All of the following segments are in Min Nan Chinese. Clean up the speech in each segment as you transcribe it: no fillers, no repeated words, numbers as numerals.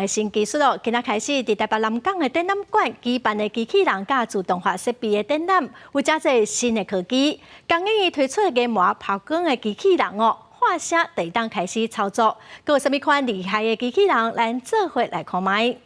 的新技術咯，今仔開始佇台北南港的展覽館舉辦的機器人佮自動化設備的展覽，有誠濟新的科技。工研院推出的研磨拋光的機器人哦，喊聲就會當開始操作。閣有啥物款厲害的機器人，咱做伙來看覓。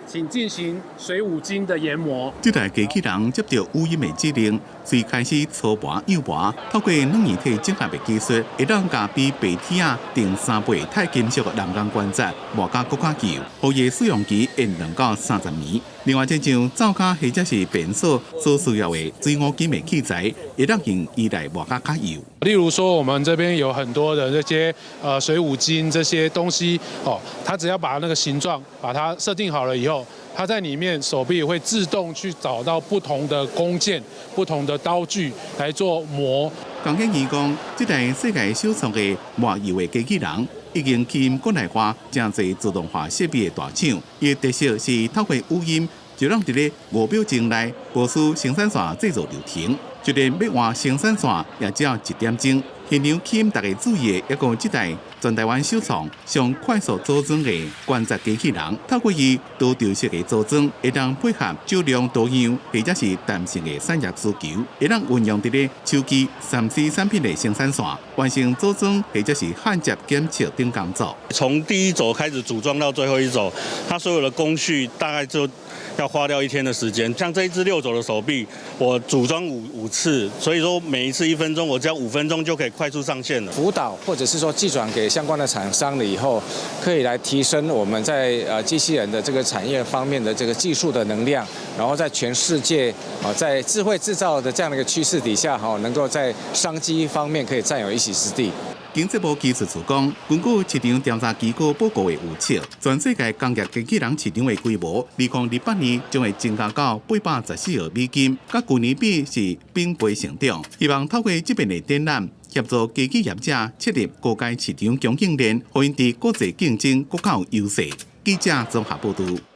請進行水五金的研磨。這台機器人接著語音的指令，隨開始粗磨幼磨，透過軟硬體整合的技術，會當共比白鐵仔重3倍鈦金屬的人工關節磨甲閣較幼，予伊使用期延2到30年。另外，親像灶跤或者是便所所需要的水五金的器材，會當用伊來磨甲較幼。例如說，我們這邊有很多的這些水五金這些東西，哦，它只要把那個形狀把它設定好了以後，它在裡面手臂會自動去找到不同的工件、不同的刀具來做磨。工研院講，這台世界首創的磨油的機器人，已經吸引國內外誠濟自動化設備的大廠。伊的特色是透過語音，就通佇咧5秒鐘內，無需生產線製造流程，就連欲換生產線也只要一點鐘。現場吸引大家注意的，抑閣有這台全台灣首創上快速組裝的關節機器人，透過伊多軸式的組裝，會當配合少量多樣或者是彈性的產業需求，會當運用佇咧手機、3C 產品的生產線，完成組裝或者是焊接檢測等工作。從第一軸開始組裝到最後一軸，它所有的工序大概就要花掉一天的時間。像這一隻六軸的手臂，我組裝五次，所以說每一次1分鐘，我只要5分鐘就可以快速上線了。輔導或者是說技轉給相關的廠商了以後，可以來提升我們在機器人的這個產業方面的這個技術的能量，然後在全世界啊，在智慧製造的這樣的一個趨勢底下，哈，能夠在商機方面可以佔有一席之地。經濟部技術處講，根據市場調查機構報告的預測，全世界工業機器人市場的規模，2028年將會增加到814億美金，佮舊年比是平倍成長。希望透過這遍的展覽，協助機器業者設立高階市場供應鏈，予𪜶佇國際競爭閣較有優勢。記者綜合報導。